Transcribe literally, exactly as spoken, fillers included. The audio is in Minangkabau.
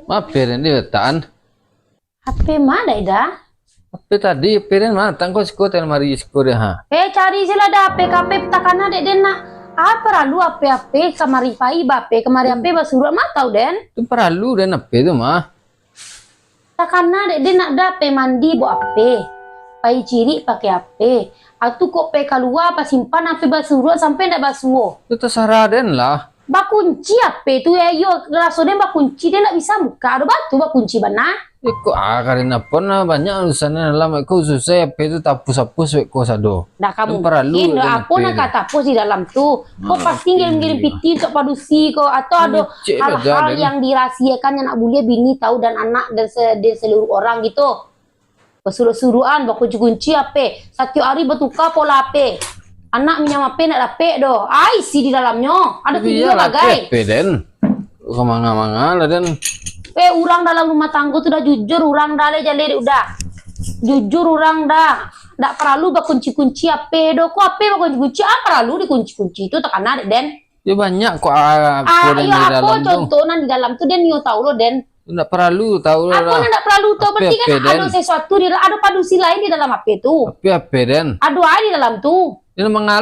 Mape den di latakan? Ape ma dai da? Ape tadi, ape den ma? Tangko siko, tadi mari siko deh, ha. Eh, cari sila da ape kape takana dek den nak. Ah, paralu ape-ape kamari pai bape, kamari ape basuruak ma tau den? Tu paralu den ape tu ma? Takana dek den nak da ape mandi buek ape. Pai cirik pakai ape. Atu kok pai kalua pasimpan ape basuruak sampai ndak basuo. Tu tasarah den lah. Bakunci ape tu ya, iyo raso den bakunci, den ndak bisa buka do batu bakunci bana. Iko ah, karina pun lah banyak urusan dalam iko susah ape tu tapus-apus iko sado. Dah kamu mungkin dah apo nak kata tapus di dalam tu. Kau pasti ngirim-ngirim piti untuk padusi kau atau ada hal-hal yang dirahasiakan yang nak boleh bini tahu dan anak dan se dan seluruh orang gitu. Basuruak-suruakan, bakunci-kunci ape. Satiok ari batuka pola ape. Anak minyam ape nak dapek doh. Ai isi di dalamnyo. Ado video bagai. Ape den? Ka manga-manga lah den. Eh, urang dalam rumah tanggo tu dah jujur, urang dah le jale dek udah. Jujur urang dah. Dak paralu bakunci-kunci ape doh. Ko ape bakunci-kunci? Ah, paralu dikunci-kunci tu takana dek den. Yo banyak ko ah, ah, iyo apo contoh nan di dalam tu den yo tahu lo den. Ndak paralu tahu lo. Apo nan ndak paralu tahu? Berarti kan ado sesuatu di ado padusi lain di dalam ape tu. Ape ape den? Ado ai di dalam tu. Ini manga